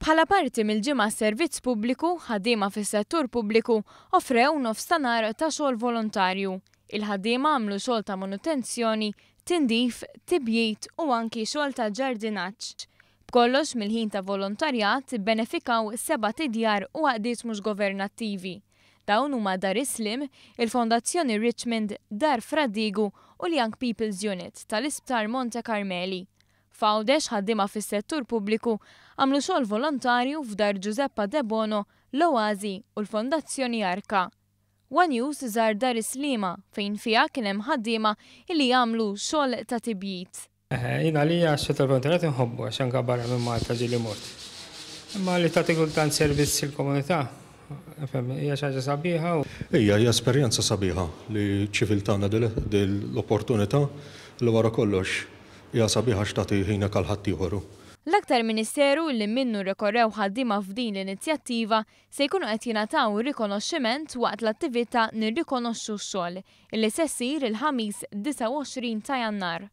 Bħala parti mill-Ġimgħa Servizz Pubbliku, ħaddiema fis-settur pubbliku offrew nofs ta' nhar ta' xogħol volontarju. Il-ħaddiema għamlu xogħol ta' manutenzjoni, tindif, tibjid u anki xogħol ta' ġardinaġġ. B'kollox mill-ħin ta' volontarjat ibbenefikaw sebat idjar u għaqdiet mhux governattivi. Dawn huma Dar is-Sliem, il-Fondazzjoni Richmond, Dar Fra Diegu u l-Young People's Unit tal-Isptar Monte Carmeli. F'Għawdex ħaddiema fis-settur pubbliku għamlu xogħol volontarju f'Dar Ġużeppa Debono, l-Oasi u l-Fondazzjoni Arka. One News żar Dar is-Sliema fejn fiha kien hemm ħaddiema illi jagħmlu xogħol ta' tibjid. Jien għalija x-xogħol tal-volontarjat inħobbu għax anke barra minn Malta ġieli mort. Imma li tagħti kultant servizz lill-komunità, fhem, hija xi ħaġa sabiħa u. Hija, hija esperjenza sabiħa li ċ-ċivil tagħna din l-opportunità li wara kollox Hija sabiħa għax tagħti ħinek għal ħaddieħor u. L-aktar ministeru li minnu rrikorrew ħaddiema f'din l-inizjattiva se jkunu qed jingħataw rikonoxximent waqt l-attività Nirrikonoxxu x-Xogħol, illi se ssir il-Ħamis 29 ta' Jannar.